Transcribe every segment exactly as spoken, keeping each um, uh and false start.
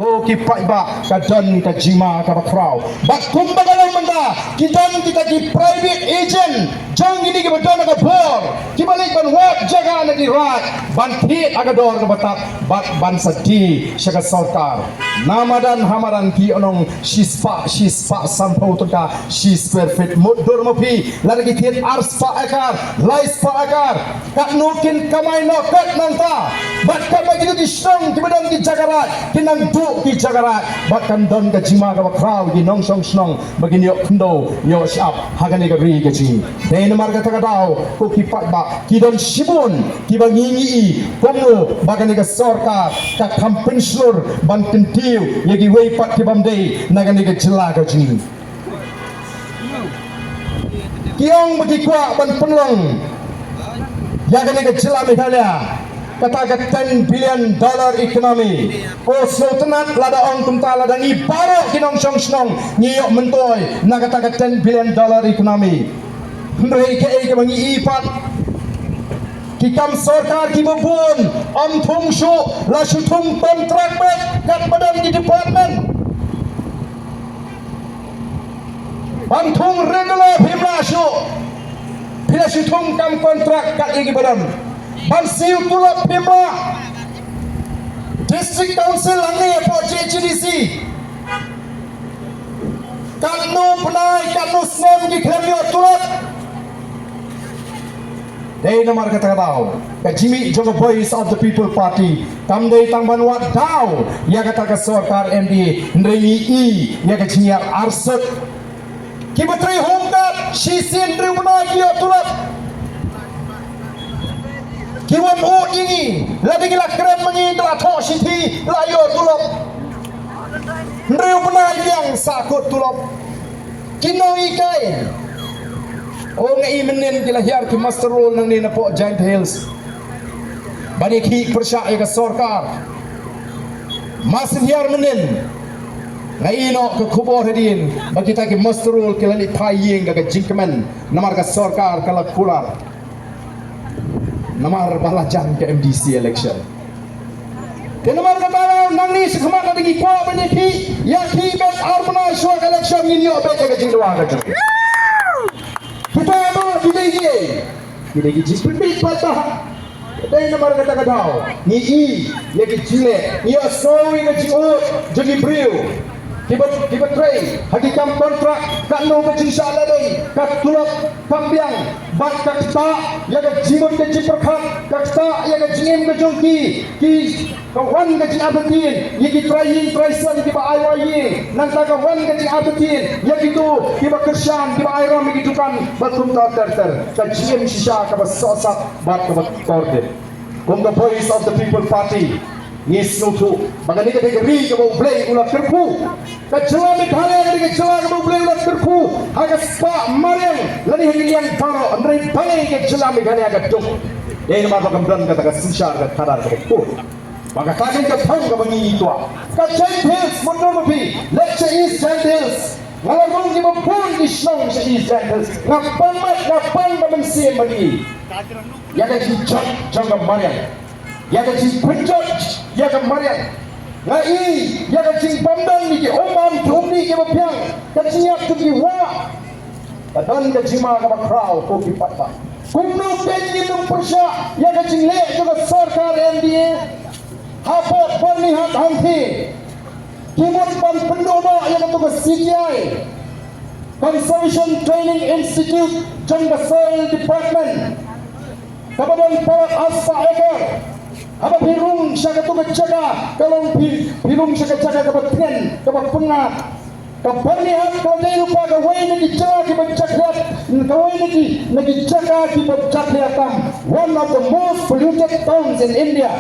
Ko ki paidbah, ka don ka jingma kaba khraw. Bad kumba ka long mynta, ki don kita ki private agent jong kine kiba don ka bor, kiba leit ban wad jaka na ki raid, ban thied ha ka dor kaba tad, bad ban sa die sha ka sorkar. Na madan ha madan ki ong shi spah, shi spah sanphew tyngka shi square feet. Mut dur ma phi, lada ki thied ar spah akar, lai spah akar, katno kin kamai noh kat nangta? Bad katba kito ki shnong kiba don ki jaka raid kin nang duh ki jaka raid, bad kan don ka jingma kaba khraw ki nongshong shnong ba kin ïoh khyndew ïoh shyiap ha kane ka ri ka jong ngi. Dei namar kata ka daw, ko ki paidbah, ki don shibun kiba ngi ngi i kumno ba kane ka sorkar ka kham pynshlur ban kyntiew ïa kiwei pat ki bym dei na kane ka jylla ka jong ngi. Ki ong ba ki kwah ban pynlong ïa kane ka jylla Meghalaya, kata ka ten billion dollar economy. Ko sngewtynnat lada ong kumta, lada ngi baroh ki nongshong shnong ngi ïoh myntoi na kata ka ten billion dollar economy. Hynrei kaei kaba ngi i pat, ki kam sorkar kiba bun ym thung shuh, la shu thung kontrak beit katba don ki department. Ban thung regular phim lah shuh, phi la shu thung kam kontrak kat ïa kiba don. Ban siew tulop phim lah. District Council hangne hapoh J H A D C, katno bnai, katno snem ki khlem ïoh tulop? Dei namar kata ka daw, ka jingmih jong ka Voice of the People Party kam dei tang ban wad daw ïa kata ka sorkar M D A, hynrei ngi i ïa ka jingïar arsut. Kiba trei home guard shisien hynriew bnai ki ïoh tulop. Ki wan ud ïa ngi, lada ngi la kren ma ngi, la thoh shithi, la ïoh tulop. Hynriew bnai biang sa kut tulop. Ki nonghikai. O, nga i mynnin ki la hiar ki muster roll nangne napoh Jaintia Hills ban ïakhih pyrshah ïa ka sorkar. Mar shu hiar mynnin, nga i noh ka khubor hadien ba kita ki muster roll ki la leit phai ïing ka, ka jingkmen, namar ka sorkar ka la kular. Namar ba la jan ka M D C election. Te namar kata nangne shakhmat lada ngi kwah ban ïakhih, ïakhih beit ar bnai shuwa ka election, ngin ïoh beit ïa ka jingdawa ka jong ngi. Kita ruh ki dei ki, ki dei ki jingpynbeit pat. Dei namar kata ka daw ngi i ïa ki jingleh, ngi ïohsngew ïa ka jingud jong ki briew kiba, kiba trei ha ki kam kontrak, katno ka jingshah lehbeiñ, ka tulop kam biang, bad ka ktah ïa ka jingmut ka jingpyrkhat, ka ktah ïa ka jingim ka jong ki, ki, ka wan ka jingartatien ïa ki trai ïing trai sem kiba ai wai ïing, nangta ka wan ka jingartatien ïa kito kiba kyrshan, kiba ai ram ïa ki dukan bad kumta ter ter. Ka jingim shisha kaba sohsat bad kaba kordit. Kum ka Voice of the People Party, ngi sngewthuh ba kane ka dei ka ri kaba U Blei u la kyrkhu. Ka jylla Meghalaya ka dei ka jylla kaba U Blei u la kyrkhu ha ka spah mariang lane ha ki liang baroh, hynrei balei ka jylla Meghalaya ka duk? Dei namar ba kam don kata ka synshar ka khadar kaba kut. Ba kata ka dei ka thong kaba ngi kwah. Ka Jaintia Hills, mutdur ma phi, leit sha East Jaintia Hills. Nga la rung kiba bun ki shnong sha East Jaintia Hills. Nga pang mat, nga pang ba mynsiem ma ngi ïa ka jingjot jong ka mariang, ïa ka jingpynjot ïa ka mariang. Nga i ïa ka jingbymdon ïa ki um am ki um dih kiba biang, ka jingïap jong ki wah. Ka don ka jingma kaba khraw, ko ki paidbah. Kumno kein ngin ym pyrshah ïa ka jingleh jong ka sorkar M D A? Hapoh Byrnihat hangtei ki mut ban pynduh noh ïa kato ka C T I, Conservation Training Institute jong ka Soil Department, kaba don palat ar spah acre. Haba phi rung sha kato ka jaka, ka long phi, phi rung sha ka jaka kaba tngen, kaba pyngngad. Ka Byrnihat ka dei ruh kawei na ki jaka kiba jakhlia, kawei na ki, na ki jaka kiba jakhlia tam, one of the most polluted towns in India.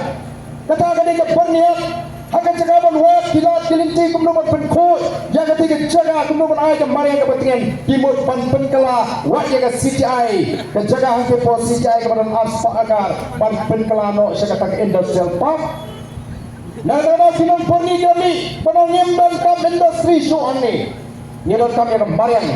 Kata ka dei ka Byrnihat. Ha ka jaka ban wad ki lad ki lynti kumno ban pynkhuid ïa kata ka jaka, kumno ban ai ka mariang kaba tngen, ki mut ban pynkylla wat ïa ka C T I, ka jaka hangtei hapoh C T I kaba don ar spah acre, ban pynkylla noh sha kata ka industrial park. Na kata ka daw ki nongpyrshah ki ong ba ngim donkam industry shuh hangne. Ngi donkam ïa ka mariang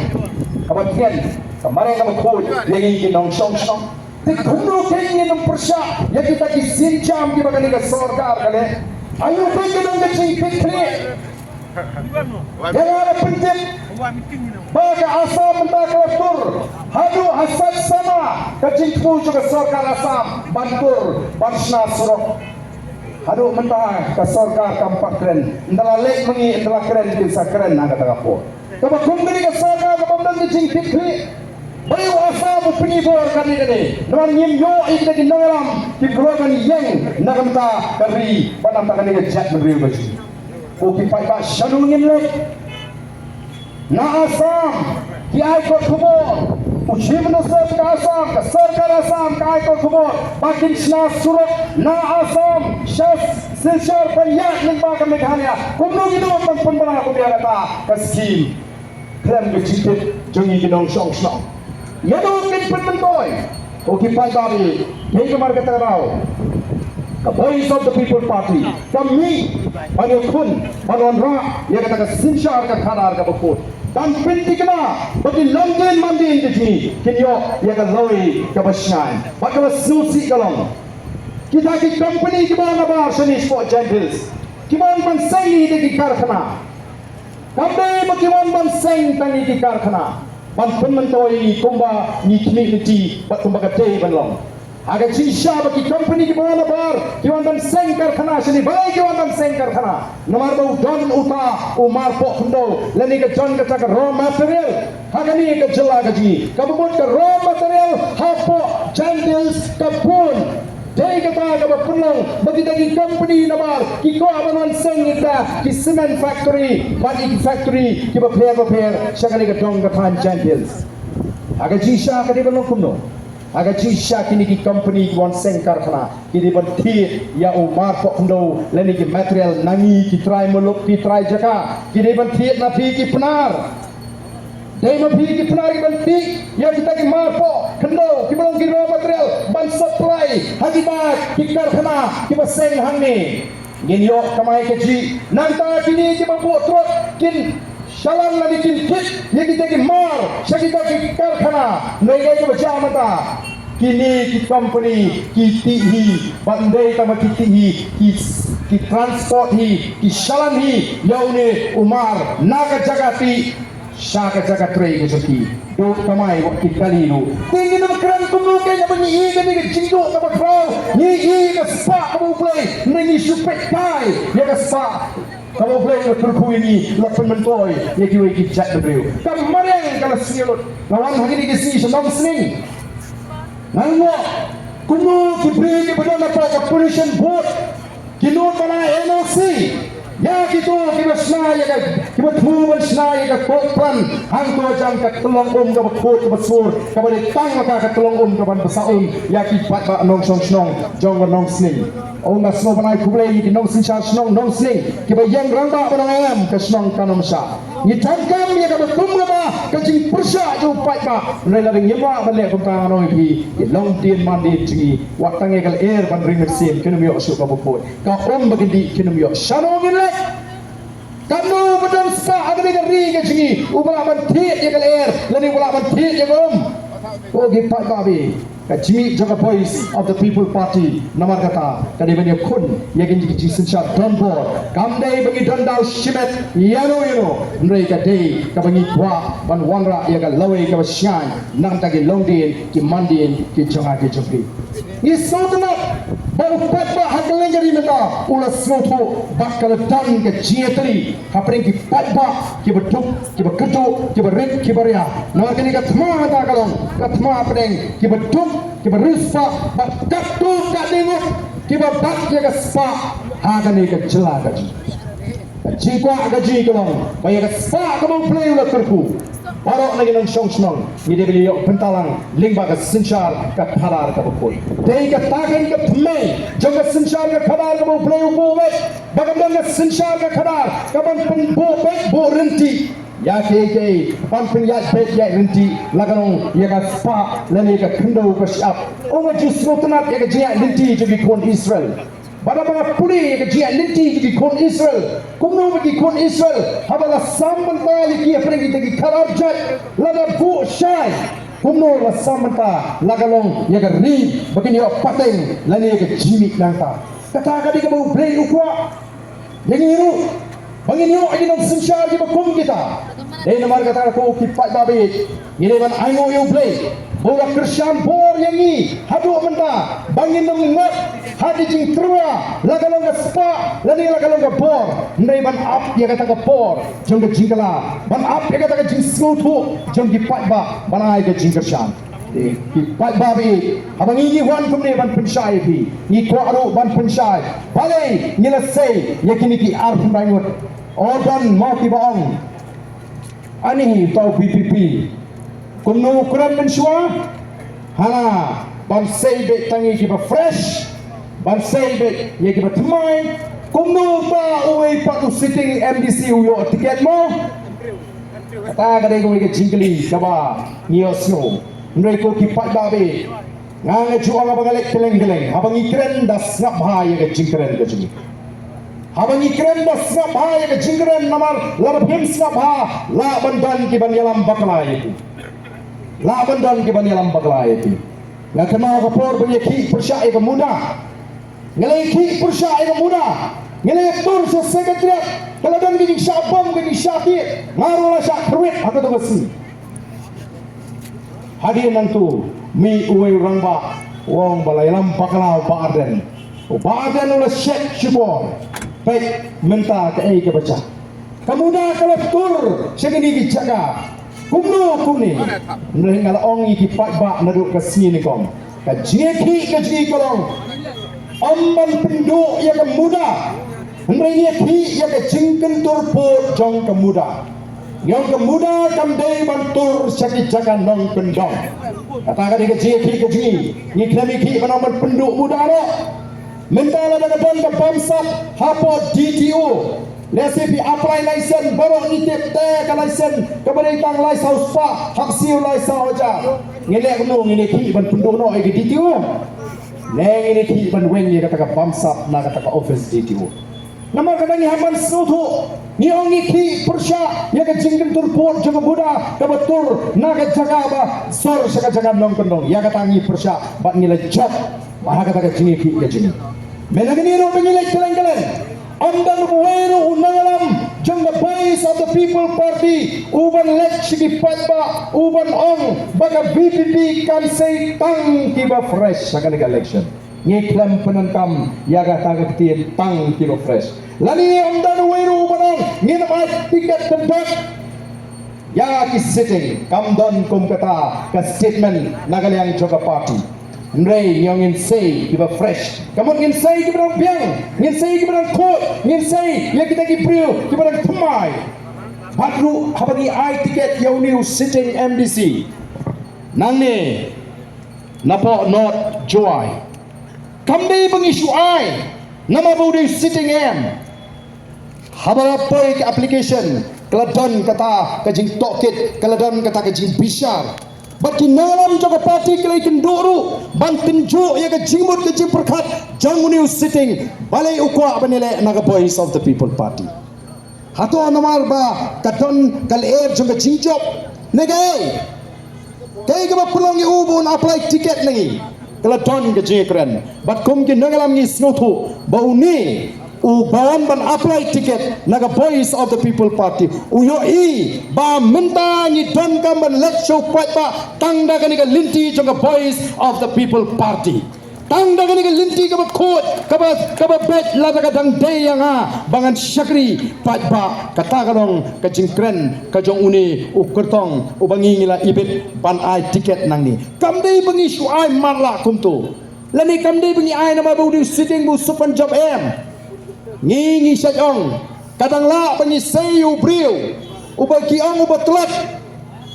kaba tngen, ka mariang kaba khuid ïa ngi ki nongshong shnong. Te kumno kein ngin ym pyrshah ïa kita ki sienjam kiba kane ka sorkar ka leh? Aïu kein ka don ka jingpynkhreh Ïa nga la pyntip ba ka Assam mynta ka la tur haduh ha sait sama ka jingthmu jong ka sorkar Assam ban tur ban shna surok. Haduh mynta ka sorkar kam pat kren, ynda la leit ma ngi, ynda la kren kin sa kren ha kata ka por. Kaba kum kane ka sorkar kaba ym don ka jingkitkhlieh, ba ïa u Assam u pynïabor kane kane. Namar ngim ïoh ïa kita ki nongïalam ki briew ban ïeng na ka bynta ka ri bad na ka bynta kane ka jaitbynriew ka jong ngi. Ko ki paidbah, shano ngin leit? Na Assam ki ai kot khubor, u Chief Minister ka Assam, ka sorkar Assam ka ai kot khubor ba kin shna surok na Assam sha Silchar ban ïaid lyngba ka Meghalaya. Kumno ngin ym ban pynbna kum ïa kata ka skim? Khlem ka jingtip jong ngi ki nongshong shnong, ïa no kin pynmyntoi? Ko ki paidbah, dei namar kata ka daw ka Voice of the People Party ka mih ban ïakhun ban wanrah ïa kata ka synshar ka khadar kaba khuid, ban pynthikna ba ki longdien mandien ka jong ngi kin ïoh ïa ka lawei kaba shngaiñ. Bad kaba sngewsih ka long, kita ki company kiba wan nabar shane shapoh Jaintia Hills, kiba wan ban seng ïa kita ki karkhana, kam dei ba ki wan ban seng tang ïa ki karkhana ban pynmyntoi ïa ngi kumba ngi khmih lynti bad kumba ka dei ban long. Ha ka jingshisha ba ki company kiba wan nabar ki wan ban seng karkhana shane, balei ki wan ban seng karkhana? Namar ba u don uta u marpoh khyndew lane ka don kata ka raw material ha kane ka jylla ka jong ngi. Kaba mut ka raw material hapoh Jaintia Hills ka bun. Dei kata kaba pynlong ba kita ki company nabar ki kwah ban wan seng kita ki cement factory bad ki factory kiba pher bapher sha kane ka dong ka thaiñ Jaintia Hills. Ha ka jingshisha ka dei ban long kumno? Ha ka jingshisha kine ki company ki wan seng karkhana ki dei ban thied ïa u marpoh khyndew lane ki material na ngi ki trai muluk, ki trai jaka. Ki dei ban thied na phi ki Pnar. Dei ma phi ki Pnar kiban thied ïa kita ki marpoh khyndew kiba long ki raw material ban supply ha kita ki karkhana kiba seng hangne. Ngin ïoh kamai kajih. Nangta kine kiba buh trok kin shalan lane kin thied ïa kita ki mar sha kita ki karkhana. Hynrei kaei kaba jia mynta? Kine ki company ki thied hi, bad ym dei tang ba ki thied hi, ki, ki transport hi, ki shalan hi ïa une u mar na ka jaka thied sha ka jaka trei ka jong ki. Duh kamai wat ki kali ruh. Te ngin ym kren kumno kein haba ngi i kane ka jingduh kaba khraw, ngi i ka spah kaba U Blei, ngi shu peit kai ïa ka spah kaba U Blei u la kyrkhu ïa ngi, la pynmyntoi ïa kiwei ki jaitbynriew. Ka mariang ka la sngew lut. Nga wan ha kine ki sngi sha Nongsning, nga ïoh kumno ki briew kiba don hapoh ka pollution board ki nud ban ai N O C ïa kito kiba shna ïa ka, kiba thmu ban shna ïa ka coke plant hangto hajan ka tyllong um kaba khuid kaba sur, kaba dei tang ma ka ka tyllong um kaban bsa um ïa ki paidbah nongshong shnong jong ka Nongsning. Ong nga sngewbha ban ai khublei ïa ki nongsynshar shnong Nongsning kiba ïeng rangbah ban ong em ka shnong Kanomsha. Ngi donkam ïa kaba kum kaba ka jingpyrshah jong u paidbah, hynrei lada ngim lah ban leh kumta, nga ong ïa phi, ki longdien mandien jong ngi, wat tang ïa ka lyer ban ring mynsiem, kin ym ïoh shuh kaba khuid. Ka um ba kin dih kin ym ïoh. Shano ngin leit? Katno ba don spah ha kane ka ri ka jong ngi uba lah ban thied ïa ka lyer lane uba lah ban thied ïa ka um? Ko ki paidbah, ka jingmih jong ka Voice of the People Party. Namar kata ka dei ban ïakhun ïa kine ki jingsynshar donbor. Kam dei ba ngi don daw shimet ïano ïano, hynrei ka dei kaba ngi kwah ban wanrah ïa ka lawei kaba shngaiñ na ka bynta ki longdien ki mandien ki jong nga ki jong phi. Ngi sngewtynnat ba u paidbah ha kylleng ka ri mynta u la sngewthuh bad ka la don ka jingïatylli hapdeng ki paidbah kiba duk, kiba kyrduh, kiba rit, kiba ria. Namar kane ka thma kata ka long ka thma hapdeng kiba duk, kiba riewspah bad katto katne ngut kiba bat ïa ka spah ha kane ka jylla ka jong ngi. Ka jingkwah ka jong ngi ka long ba ïa ka spah kaba U Blei u la kyrkhu, baroh na ki nongshong shnong ngi dei ban ïoh bynta lang lyngba ka synshar ka khadar kaba khuid. Dei kata kein ka thymmei jong ka synshar ka khadar kaba U Blei u buh beit, ba kan don ka synshar ka khadar kaban pynbuh beit buh ryntih ïa kiei kiei, ban pynïaid beit ïaid ryntih, la ka long ïa ka spah lane ïa ka khyndew ka shyiap. Ong nga ju sngewtynnat ïa ka jingïaid lynti jong ki khun Israel. Bad haba nga pule ïa ka jingïaid lynti jong ki khun Israel, kumno ba ki khun Israel haba la sam bynta ïa ki hapdeng kita ki khadar jait, lada buh shai, kumno la sam bynta, la ka long ïa ka ri ba kin ïoh pateng lane ïa ka jingmih nangta. Kata ka dei kaba U Blei u kwah ïa ngi ruh. Ba ngin ïoh ïa ki nongsynshar kiba kum kita. Dei namar kata ko ki paidbah ba ïeit, ngi dei ban ainguh ïa U Blei ba u la kyrshan bor ïa ngi haduh mynta ba ngin ym ngat ha ki jingtyrwa la ka long ka spah lane la ka long ka bor. Ngi dei ban ap ïa kata ka por jong ka jingkylla, ban ap ïa kata ka jingsngewthuh jong ki paidbah ban ai ka jingkyrshan. Ki paidbah ba ïeit, haba ngi ngi wan kumne ban pynshai ïa phi, ngi kwah ruh ban pynshai balei ngi la sei ïa kine ki arphew ngut. O don mo kiba ong, ani hi to V P P. Kumno u kren mynshuwa? Hana ban sei beit tang ïa kiba fresh, ban sei beit ïa kiba thymmai. Kumno ta uwei pat u sitting M D C u ïoh tiket mo? Kata ka dei kawei ka jingkylli kaba ngi ïohsngew. Hynrei ko ki paidbah ba ïeit, nga nga ju ong haba nga leit kylleng kylleng, haba ngi kren da sngap bha ïa ka jingkren ka jong ngi. Haba ngi kren da sngap bha ïa ka jingkren, namar lada phim sngap bha lah ban don ki ban ïalam bakla ïa phi. Lah ban don ki ban ïalam bakla ïa phi. Nga kynmaw ka por ba ngi ïakhih pyrshah ïa ka MUDA. Nga la ïakhih pyrshah ïa ka MUDA. Nga la ïatur sha Secretariat. Ka la don ka jingshah bom, ka jingshah tied. Nga ruh la shah kyrwit ha kato ka sngi. Hadien nangto mih uwei u rangbah u ong ba la ïalam bakla u Bah Ardent. U Bah Ardent u la shet shibor. Peit mynta kaei kaba jia. Ka MUDA ka la tur sha kine ki jaka. Kumno kumne? Hynrei nga la ong ïa ki paidbah naduh ka sngi nyngkong, ka jingïakhih ka jong ngi ka long ym ban pynduh ïa ka MUDA. Hynrei ngi ïakhih ïa ka jingkyntur pud jong ka MUDA. Ngi ong ka MUDA kam dei ban tur sha ki jaka nongkyndong. Kata ka dei ka jingïakhih ka jong ngi. Ngi khlem ïakhih ban ong ban pynduh MUDA ruh. Mynta lada ka don ka bamsap hapoh D T O, lehse phi apply license, baroh ngi tip te ka license kaba dei tang lai saw spah, hap siew lai saw hajar. Ngi leh kumno? Ngi ïakhih ban pynduh noh ïa ka D T O, ne ngi ïakhih ban weng ïa kata ka bamsap na kata ka office D T O? Namar kata ngi hap ban sngewthuh. Ngi ong ngi ïakhih pyrshah ïa ka jingkyntur pud jong ka MUDA kaba tur na ka jaka ba sor sha ka jaka nongkyndong. Ïa kata ngi pyrshah bad ngi la jop. Bad ha kata ka jingïakhih ka jong ngi, mynta kane ruh ba ngi leit kylleng kylleng, ym don uwei ruh u nongïalam jong ka Voice of the People Party u ban leit sha ki paidbah u ban ong ba ka V P P kan sei tang kiba fresh ha kane ka election. Ngi khlem pyndonkam ïa kata ka ktien tang kiba fresh. Lane ym don uwei ruh u ban ong ngin ai tiket tang ïa ki sitting. Kam don kum kata ka statement na ka liang jong ka party. Hynrei ngi ong ngin sei kiba fresh. Ka mut ngin sei kiba dang biang, ngin sei kiba dang khuid, ngin sei ïa kita ki briew kiba dang thymmai. Bad ruh haba ngi ai tiket ïa une u sitting M D C nangne napoh North Jowai, kam dei ba ngi shu ai namar ba u dei u sitting M. Haba la poi ka application ka la don kata ka jingtohkit, ka la don kata ka jingbishar. Bad ki nongïalam jong ka party ki la ïakynduh ruh ban tynjuh ïa ka jingmut ka jingpyrkhat jong une u sitting, balei u kwah ban ïaleh na ka Voice of the People Party. Hato namar ba ka don ka lyer jong ka jingjop ne kaei? Kaei kaba pynlong ïa u ba un apply ticket na ngi? Ka la don ka jingkren. Bad kum ki nongïalam ngi sngewthuh ba une u ba wan ban apply ticket na ka Voice of the People Party u ïohi ba mynta ngi donkam ban leit sha u paidbah tang da kane ka lynti jong ka Voice of the People Party. Tang da kane ka lynti kaba khuid, kaba, kaba beit, lada ka dang dei ïa nga ba ngan shakri paidbah. Kata ka long ka jingkren ka jong une u kyrtong uba ngi ngi la ibit ban ai ticket nangne. Kam dei ba ngi shu ai matlah kumto. Lane kam dei ba ngi ai namar ba u dei u sitting ba u suk ban jop M. Ngi ngi shait ong, ka dang lah ba ngi sei ïa u briew uba ki ong uba tlot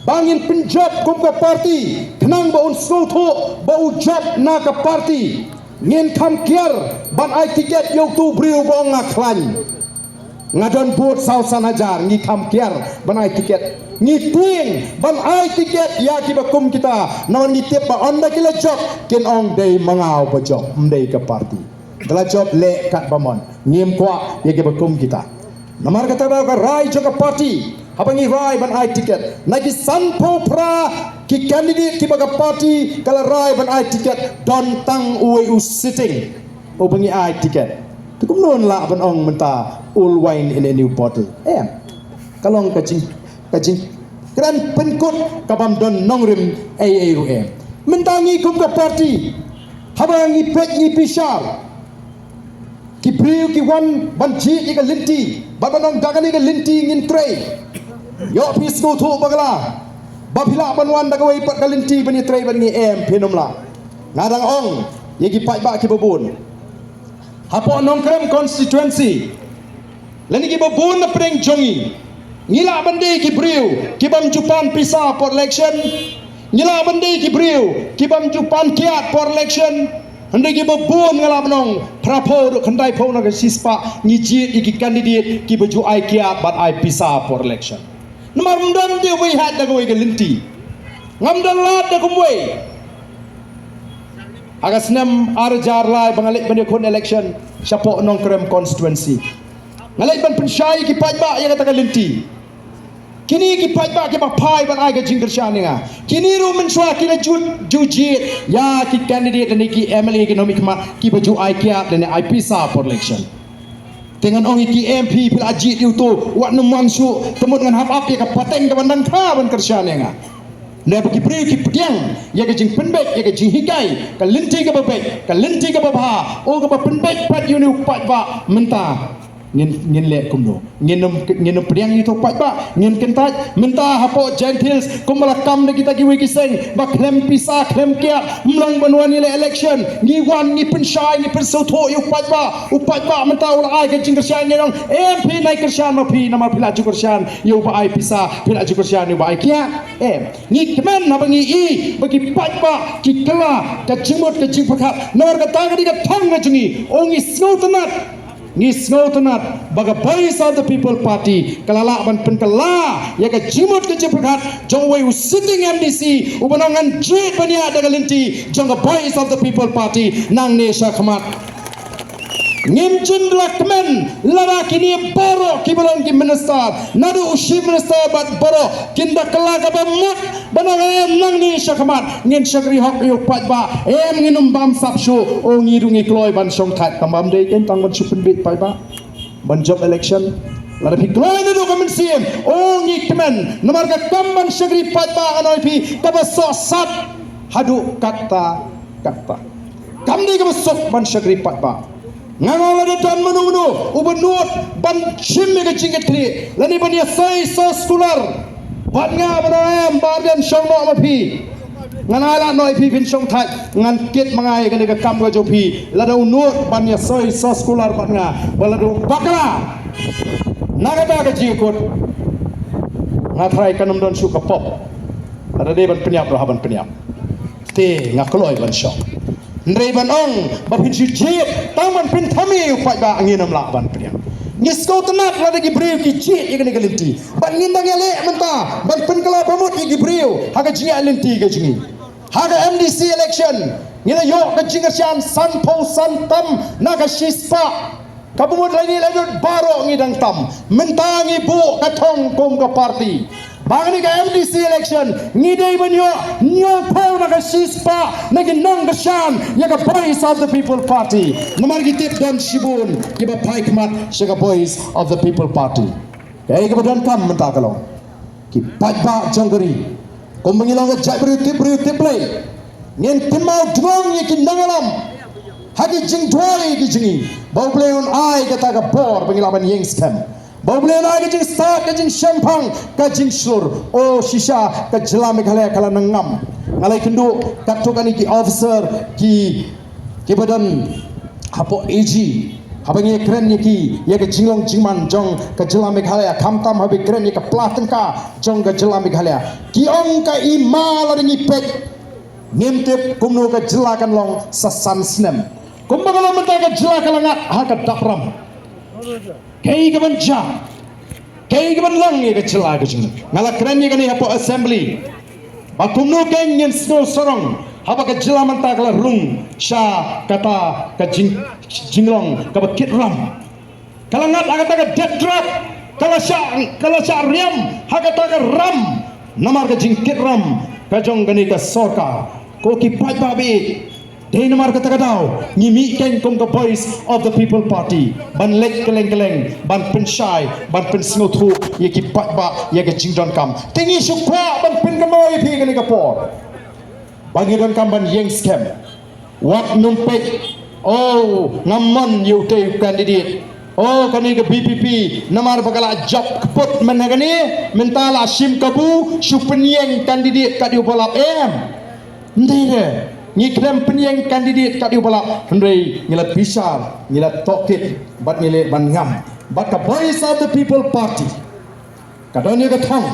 ba ngin pynjop kum ka party khnang ba un sngewthuh ba u jop na ka party. Ngin kham kiar ban ai ticket ïa uto u briew ba ong nga khlaiñ, nga don vote saw san hajar, ngi kham kiar ban ai ticket. Ngi tieng ban ai ticket ïa kiba kum kita namar ngi tip ba ynda ki la jop kin ong dei ma nga uba jop, ym dei ka party. Da la jop leh katba mon, ngim kwah ïa kiba kum kita. Namar kata ba ka rai jong ka party haba ngi rai ban ai ticket, na ki sanphew phra ki candidate kiba ka party ka la rai ban ai ticket, don tang uwei u sitting uba ngi ai ticket. Te kumno ngi lah ban ong mynta Old wine in a new bottle. Em. Ka long ka jing, ka jingkren pynkut ka bym don nongrim ei ei ruh em. Mynta ngi kum ka party, haba ngi peit ngi bishar, ki briew ki wan ban jied ïa ka lynti, bad ban ong da kane ka lynti ngin trei. Ïoh phi sngewthuh bakla ba phi lah ban wan da kawei pat ka lynti ban ïatrei bad ngi? Em, phin ym lah. Nga dang ong ïa ki paidbah kiba bun hapoh Nongkrem constituency, lane kiba bun na pdeng jong ngi, ngi lah ban dei ki briew ki bym ju pan pisa por election. Ngi lah ban dei ki briew ki bym ju pan kiad por election. Hynrei kiba bun, nga lah ban ong, phra phew haduh khyndai phew na ka shispah ngi jied ïa ki candidate kiba ju ai kiad bad ai pisa por election. Namar ym don de uba ïaid da kawei ka lynti. Ngam da lad da kumwei. Ha ka snem ar hajar lai ba nga leit ban ïakhun election shapoh Nongkrem constituency, nga leit ban pynshai ïa ki paidbah ïa kata ka lynti. Kine ki paidbah kiba phai ban ai ka jingkyrshan ïa nga, kine ruh mynshuwa ki la ju, ju jied ïa ki candidate lane ki M L A ki nongmihkhmat kiba ju ai kiad lane ai pisa por election. Te ngan ong ïa ki, em, phi, phi la jied ïa uto, wat nym wan shuh, te mut ngan hap ap ïa ka pateng kaba nang kha ban kyrshan ïa nga. Naba ki briew ki pdiang ïa ka jingpynbeit, ïa ka jinghikai, ka lynti kaba beit, ka lynti kaba bha, oh kaba pynbeit pat ïa une u paidbah mynta. Ngin, ngin leh kumno? Ngin ym, ngin ym pdiang ïa uto u paidbah, ngin kyntait. Mynta hapoh Jaintia Hills kumba la kam da kita kiwei ki seng ba khlem pisa khlem kiad, ym long ban wan ïaleh election. Ngi wan, ngi pynshai, ngi pynsngewthuh ïa u paidbah. U paidbah mynta u la ai ka jingkyrshan, ngi ong, em, phi nai kyrshan ma phi, namar phi la ju kyrshan ïa uba ai pisa, phi la ju kyrshan ïa uba ai kiad. Em, ngi kmen haba ngi i ba ki paidbah ki kylla ka jingmut ka jingpyrkhat. Namar kata ka dei ka thong ka jong ngi. Oh, ngi sngewtynnat, ngi sngewtynnat ba ka Voice of the People Party ka la lah ban pynkylla ïa ka jingmut ka jingpyrkhat jong uwei u sitting M D C uba nang ngan jied ban ïaid da ka lynti jong ka Voice of the People Party nangne sha khmat. Ngim jin da la kmen lada kine baroh kiba long ki minister, naduh u Chief Minister bad baroh, kin da kylla kaba mut ban ong, em, nangne sha khmat ngin shakri hok ïa u paidbah. Em, ngin ym bam sap shuh. Oh, ngi ruh ngi kloi ban shongthait, tang bam dei kein tang ban shu pynbeit paidbah ban jop election. Lada phi kloi naduh ka mynsiem, oh, ngi kmen. Namar ka kam ban shakri paidbah, ngan ong ïa phi, kaba sohsat haduh katta katta. Kam dei kaba suk ban shakri paidbah. Nga ong lada don mano mano uba nud ban shim ïa ka jingkitkhlieh lane ban ïasoi soskular bad nga, ban ong, em, Bah Ardent, shong noh ma phi. Ngan ai lad noh ïa phi, phin shongthait, ngan kit ma nga ïa kane ka kam ka jong phi. Lada u nud ban ïasoi soskular bad nga, ba lada u bakla na kata ka jingkut, nga tharai kan ym don shuh ka pop. Lada dei ban pynïap ruh hap ban pynïap. Te nga kloi ban shong. Hynrei ban ong ba phin shu jied tang ban pynthame ïa u paidbah, ngin ym lah ban pdiang. Ngi sngewtynnat lada ki briew ki jied ïa kane ka lynti. Bad ngin dang ïaleh mynta ban pynkylla pyrmut ïa ki briew ha ka jingïaid lynti ka jong ngi. Ha ka M D C election ngi la ïoh ka jingkyrshan sanphew san tam na ka shispah. Kaba mut lane la nud baroh ngi dang tam. Mynta ngi buh ka thong kum ka party ba kane ka M D C election ngi dei ban ïoh hynñiewphew na ka shispah na ki nongkyrshan ïa ka Voice of the People Party. Namar ngi tip don shibun kiba phai khmat sha ka Voice of the People Party. Kaei kaba donkam mynta ka long ki paidbah jong ka ri. Kumba ngi long ka jaitbynriew tipbriew tipblei, ngin kynmaw dngong ïa ki nongïalam ha ki jingduwai ki jong ngi, ba U Blei un ai kata ka bor ba ngi lah ban ïeng skhem, ba U Blei un ai ka jingstad, ka jingshemphang, ka jingshlur. O shisha ka jylla Meghalaya ka la nang ngam. Nga la ïakynduh katto katne ki officer, ki, kiba don hapoh A G, haba ngi kren ïa ki, ïa ka jinglong jingman jong ka jylla Meghalaya, khamtam haba kren ïa ka pla tyngka jong ka jylla Meghalaya, ki ong ka i ma, lada ngi peit ngim tip kumno ka jylla kan long sa san snem. Kumba ka long mynta ka jylla ka la ngat ha ka dap ram. Kaei kaban jia, kaei kaban long ïa ka jylla ka jong ngi? Nga la kren ïa kane hapoh assembly ba kumno kein ngin sngew sarong haba ka jylla mynta ka la rung sha kata ka jing, jinglong kaba kit ram. Ka la ngat ha kata ka death trap, ka la shah, ka la shah riam ha kata ka ram namar ka jingkit ram ka jong kane ka sorkar. Ko ki paidbah ba ïeit, Dei namar kata ka daw ngi mih keiñ kum ka Voice of the People Party ban leit kylleng kylleng ban pynshai, ban pynsngewthuh ïa ki paidbah ïa ka jingdonkam. Te ngi shu kwah ban pynkynmaw ïa phi kane ka por ba ngi donkam ban ïeng skhem. Wat nym peit, oh, ngam mon ïa utei u candidate, oh, kane ka V P P, namar ba ka la jop kput mynta kane, mynta la shim kabu, shu pynïeng candidate kat ïa uba lap, em. Ym dei re, ngi khlem pynïeng candidate kat ïa uba lap, hynrei ngi la bishar, ngi la tohkit, bad ngi leh ban ngam. Bad ka Voice of the People Party ka don ïa ka thong,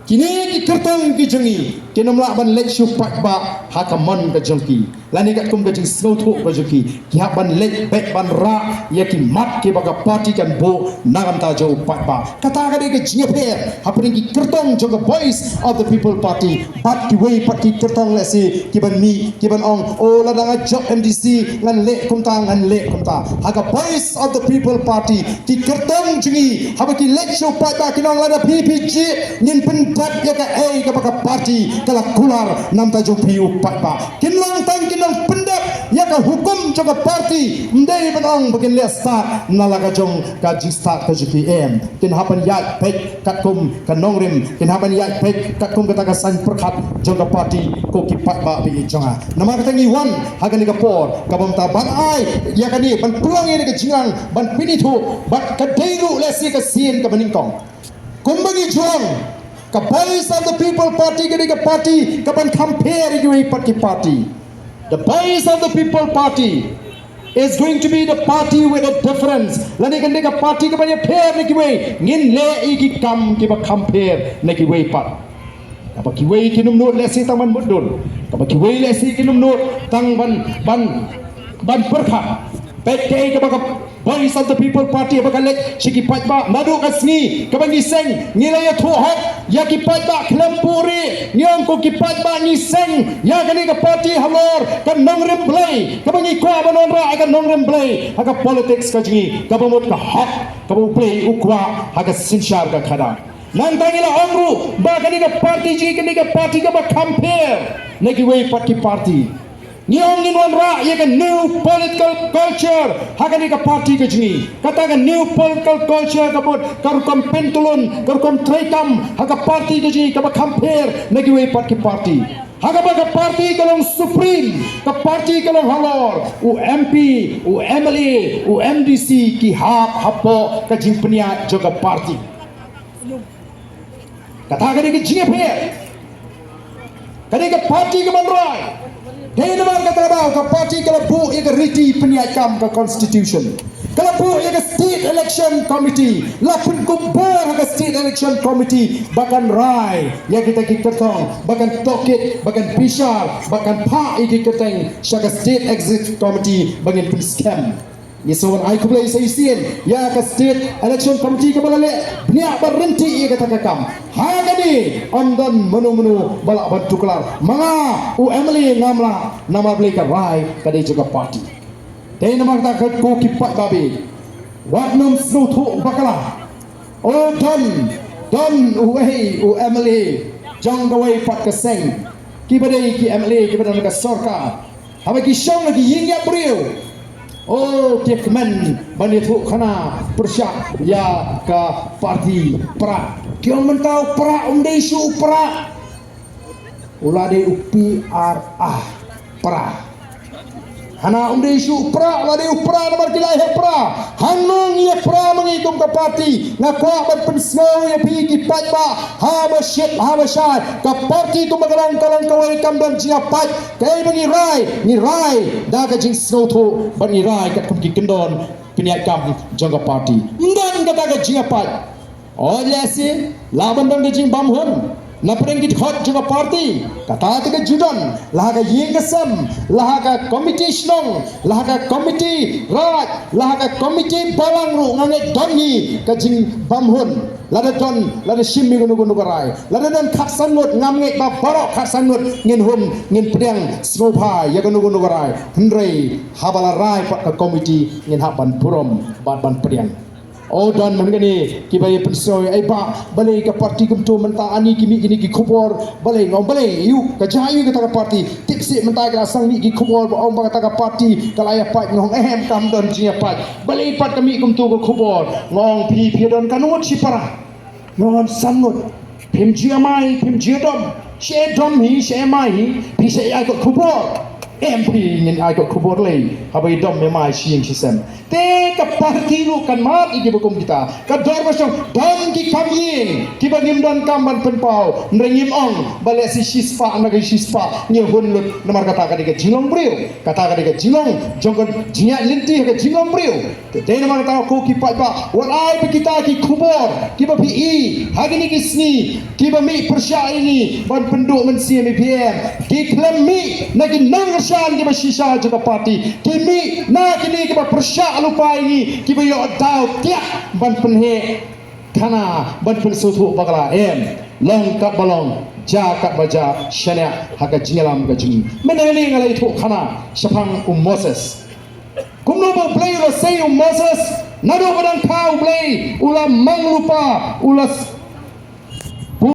kine ki kyrtong ki jong ngi kin ym lah ban leit shu paidbah ha ka mon ka jong ki, lane katkum ka jingsngewthuh ka jong ki. Ki hap ban leit beit ban rah ïa ki mat kiba ka party kan buh na ka bynta jong u paidbah. Kata ka dei ka jingïapher hapdeng ki kyrtong jong ka Voice of the People Party bad kiwei pat ki kyrtong lehse kiban mih, kiban ong, oh, lada nga jop M D C ngan leh kumta, ngan leh kumta. Ha ka Voice of the People Party ki kyrtong jong ngi haba ki leit sha u paidbah kin ong, lada phi phi jied ngin pyndep ïa kaei kaba ka party ka la kular na ka bynta jong phi u paidbah. Kin long tang kin long pyndep ïa ka hukum jong ka party, ym dei ban ong ba kin leh stad na la ka jong ka jingstad ka jong ki, em. Kin hap ban ïaid beit katkum ka nongrim, kin hap ban ïaid beit katkum kata ka saiñ pyrkhat jong ka party, ko ki paidbah ba ïeit jong nga. Namar kata ngi wan ha kane ka por kaba mynta ban ai ïa kane, ban pynlong ïa kane ka jingrang, ban pynithuh, bad ka dei ruh lehse ka sien kaba nyngkong. Kumba ngi ju ong, ka Voice of the People Party ka dei ka party kaban compare ïa kiwei pat ki party. The Voice of the People Party is going to be the party with a difference. Lane ka dei ka party kaban ïapher na kiwei, ngin leh ïa ki kam kiba compare na kiwei pat. Kaba kiwei kin ym nud lehse tang ban mutdur, kaba kiwei lehse kin ym nud tang ban, ban, ban pyrkhat. Peit kaei kaba ka Voice of the People Party ba ka leit sha ki paidbah naduh ka sngi kaba ngi seng, ngi la ïathuh hok ïa ki paidbah khlem puri. Ngi ong, ko ki paidbah, ngi seng ïa kane ka party halor ka nongrim Blei, kaba ngi kwah ban wanrah ïa ka nongrim Blei ha ka politics ka jong ngi, kaba mut ka hok kaba U Blei u kwah ha ka synshar ka khadar. Nangta ngi la ong ruh ba kane ka party jong ngi ka dei ka party kaba compare na kiwei pat ki party. Ngi ong ngin wanrah ïa ka new political culture ha kane ka party ka jong ngi. Kata ka new political culture ka mut ka rukom pyntylun, ka rukom treikam ha ka party ka jong ngi kaba compare na kiwei pat ki party. Ha kaba ka party ka long supreme, ka party ka long halor, u M P, u M L A, u M D C ki hap hapoh ka jingpynïaid jong ka party. Kata ka dei ka jingïapher. Ka dei ka party kaban rai. Dei namar kata ka daw ka party ka la buh ïa ka riti pynïaid kam, ka constitution. Ka la buh ïa ka State Election Committee, la pynkumbor ha ka State Election Committee ba kan rai ïa kita ki kyrtong, ba kan tohkit, ba kan bishar, ba kan phah ïa ki kyrteng sha ka State Executive Committee ba ngin pynskhem. Ngi sa wan ai khublei sa shisien ïa ka State Election Committee kaba la leh bniah bad ryntih ïa kata ka kam. Ha kane ym don mano mano ba lah ban tuklar. Ma nga u M L A ngam lah, namar balei ka rai ka dei jong ka party. Te namar kata, ko ki paidbah, wat nym sngewthuh bakla. O don, don uwei u M L A jong kawei pat ka seng, kiba dei ki M L A kiba don ka sorkar, haba ki shong ha ki ïing ïap briew, o, ki kmen ban ïathuh khana pyrshah ïa ka party Prah. Ki ong mynta u Prah um dei shuh u Prah, u la dei u P R A, Prah. Hana um dei shuh u Prah, la dei u Prah namar ki la heh Prah. Hangno ngi heh Prah ma ngi kum ka party? Nga kwah ban pynsngew ïa phi ki paidbah, haba shit haba shai, ka party kumba ka long ka long kawei, kam don jingïapait. Kaei ba ngi rai? Ngi rai da ka jingsngewthuh bad ngi rai katkum ki kyndon pynïaid kam jong ka party. Ym don kata ka jingïapait. O lehse lah ban don ka jingbam hun na pdeng ki dkhot jong ka party, kata te ka ju don, la ha ka ïing ka sem, la ha ka komiti shnong, la ha ka komiti raid, la ha ka komiti balang ruh, nga ngeit don hi ka jingbam hun. Lada don, lada shim ïa kano kano ka rai, lada don khatsan ngut, ngam ngeit ba baroh khatsan ngut ngin hun, ngin pdiang sngewbha ïa kano kano ka rai. Hynrei haba la rai pat ka komiti, ngin hap ban burom bad ban pdiang. O don man kane kiba ïa pynsngew ai ba balei ka parti kumto mynta ani ki mih kine ki khubor, balei ngong balei ïu ka jia ïu kata ka parti. Tip sih mynta ka la sang mih ki khubor ba ong ba kata ka parti ka la ïa pait, ngong em kam don jingïapait. Balei pat ka mih kumto ka khubor, ngong phi phi don ka ngut shi para. Ngong san ngut. Phim jia mai, phim jia dom. She dom hi, she mai hi, phi she ai kot khubor. Em phi ngin ai kot khubor lei. Haba i dom me mai shi ïing shi sem. Te ka parti ruh kan mad ïa kiba kum kita. Ka dor ba shong dom ki kam ïing kiba ngim don kam ban pynpaw. Nre ngim ong ba leh shi shispah na ka shispah ngi hun lut namar kata ka dei ka jinglong briew. Kata ka dei ka jinglong jong ka jingïaid lynti ha ka jinglong briew. Te dei namar kata ko ki paidbah, wat ai ba kita ki khubor kiba phi i ha kine ki sngi kiba mih pyrshah ïa ngi ban pynduh mynsiem ïa phi em. Ki khlem mih na ki nongkyrshan kiba shisha jong ka parti, ki mih na kine kiba pyrshah lypa ïa ngi, kiba ïoh daw tiak ban pynheh khana ban pynsngewthuh bakla em. Long katba long, jia katba jia, shaniah ha ka jingïalam ka jong ngi. Mynne nga la ïathuh khana shaphang u Moses. Kumno ba U Blei u la sei ïa u Moses, naduh ba dang kha U Blei u la mang lypa, u la s-,